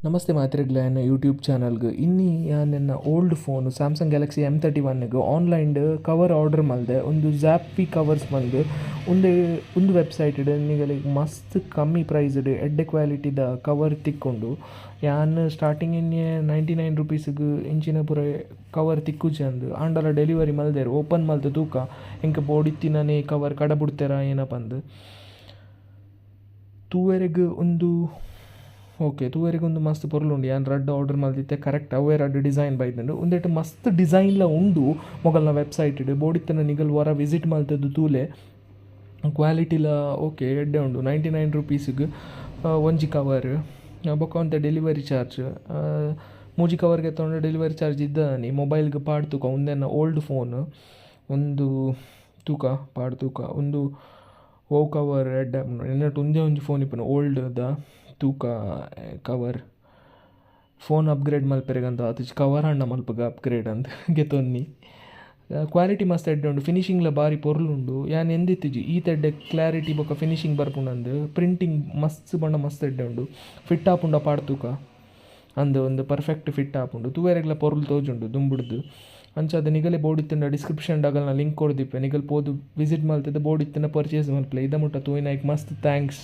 ನಮಸ್ತೆ ಮಾತ್ರೆಗ್ಲ ಎನ್ನ ಯೂಟ್ಯೂಬ್ ಚಾನಲ್ಗ್. ಇನ್ನಿ ಯಾನ್ ಎನ್ನ old phone Samsung Galaxy M 31 ಗ್ ಆನ್ಲೈನ್ಡ್ ಕವರ್ ಆರ್ಡರ್ ಮಲ್ದೆ. ಉಂದು ಝಾಪ್ವಿ ಕವರ್ಸ್ ಪಂದ್. ಉಂದು ಉಂದು ವೆಬ್ಸೈಟ್ ಡ್ ನಿಗಲೆಗ್ ಮಸ್ತ್ ಕಮ್ಮಿ ಪ್ರೈಸ್ ಡ್ ಎಡ್ಡೆ ಕ್ವಾಲಿಟಿ ದ ಕವರ್ ತಿಕ್ಕುಂಡು. ಯಾನ್ ಸ್ಟಾರ್ಟಿಂಗ್ ಎನ್ನಿಯೆ 99 ರುಪೀಸ್ ಗ್ ಇಂಚಿನ ಪೂರ ಕವರ್ ತಿಕ್ಕುಜಂದ್ ಆಂಡಲ ಡೆಲಿವರಿ ಮಲ್ದೆರ್. ಓಪನ್ ಮಲ್ತ್ ತೂಕ ಎಂಕ್ ಬೋಡಿತ್ತಿನನೆ ಕವರ್ ಕಡಪುಡ್ದೆರ ಏನ ಪಂದ್. ತೂವರೆಗ್ ಉಂದು ಓಕೆ ತೂವರೆಗ್ ಉಂದು ಮಸ್ತ್ ಪೊರ್ಲುಂಡು. ಯಾನ್ ರಡ್ಡ್ ಆರ್ಡರ್ ಮಲ್ತಿತ್ತೆ ಕರೆಕ್ಟ್ ಅವ್ವೆ ರಡ್ಡ್ ಡಿಸೈನ್ ಬೈದ್ಂಡ್. ಉಂದೆಟ್ ಮಸ್ತ್ ಡಿಸೈನ್ ಲ ಉಂಡು ಮೊಕಲ್ನ ವೆಬ್ಸೈಟ್ ಡ್ ಬೋಡಿತ್ತಿನ ನಿಕುಲು ಒರ ವಿಸಿಟ್ ಮಲ್ತ್ ದ್ ತೂಲೆ. ಕ್ವಾಲಿಟಿ ಲ ಓಕೆ ಎಡ್ಡೆ ಉಂಡು. 99 ರುಪೀಸ್ ಗ್ ಒಂಜಿ ಕವರ್ ಬೊಕ ಒಂತೆ ಡೆಲಿವರಿ ಚಾರ್ಜ್ ಮೂಜಿ ಕವರ್ ಗೆತೊಂಡ ಡೆಲಿವರಿ ಚಾರ್ಜ್ ಇಜ್ಜಿ ಮೊಬೈಲ್ ಗ್ ಪಾಡ್ ತೂಕ ಉಂದು ಎನ್ನ ಓಲ್ಡ್ ಫೋನ್ ಉಂದು ತೂಕ ಪಾಡ್ ತೂಕ ಉಂದು ಒವು ಕವರ್ ಎಡ್ಡೆ ಆಪುಂಡು ಎನ್ನಟ ಉಂದೇ ಒಂಜಿ ಫೋನ್ ಇಪ್ಪುನು ಓಲ್ಡ್ ದ ತೂಕ ಕವರ್ ಫೋನ್ ಅಪ್ಗ್ರೇಡ್ ಮನ್ಪೆರೆಗಂದ್ ಆತುಜಿ ಕವರ್ ಆಂಡ ಮನ್ಪುಗ ಅಪ್ಗ್ರೇಡ್ ಅಂದ್ ಗೆತೊನ್ನಿ. ಕ್ವಾಲಿಟಿ ಮಸ್ತ್ ಎಡ್ಡೆ ಉಂಡು ಫಿನಿಶಿಂಗ್ ಲ ಬಾರಿ ಪೊರ್ಲು ಉಂಡು ಯಾನ್ ಎನ್ನ್‌ದಿತ್ತಿಜಿ ಈತ್ ಎಡ್ಡೆ ಕ್ಲಾರಿಟಿ ಬೊಕ ಫಿನಿಶಿಂಗ್ ಬರ್ಪುಂಡು ಅಂದ್. ಪ್ರಿಂಟಿಂಗ್ ಮಸ್ತ್ ಪಂಡ ಮಸ್ತ್ ಎಡ್ಡೆ ಉಂಡು ಫಿಟ್ ಆಪುಂಡ ಪಾಡ್ ತೂಕ ಅಂದ್ ಉಂದು ಪರ್ಫೆಕ್ಟ್ ಫಿಟ್ ಆಪುಂಡು ತೂವರೆಗ್ಲ ಪೊರ್ಲು ತೋಜುಂಡು ದುಂಬುಡ್ದು. ಅಂಚಾದ್ ನಿಗಲೆ ಬೋಡಿತ್ತುಂಡ ಡಿಸ್ಕ್ರಿಪ್ಷನ್ ಡ್ ಅಗಲ್ನ ಲಿಂಕ್ ಕೊರ್ದಿಪ್ಪೆ ನಿಕುಲು ಪೋದು ವಿಸಿಟ್ ಮಲ್ತುದು ಬೋಡಿತ್ತುಂಡ ಪರ್ಚೇಸ್ ಮನ್ಪುಲೆ ಇದ ಮುಟ ತೂಯಿನೈಕ್ ಮಸ್ತ್ thanks.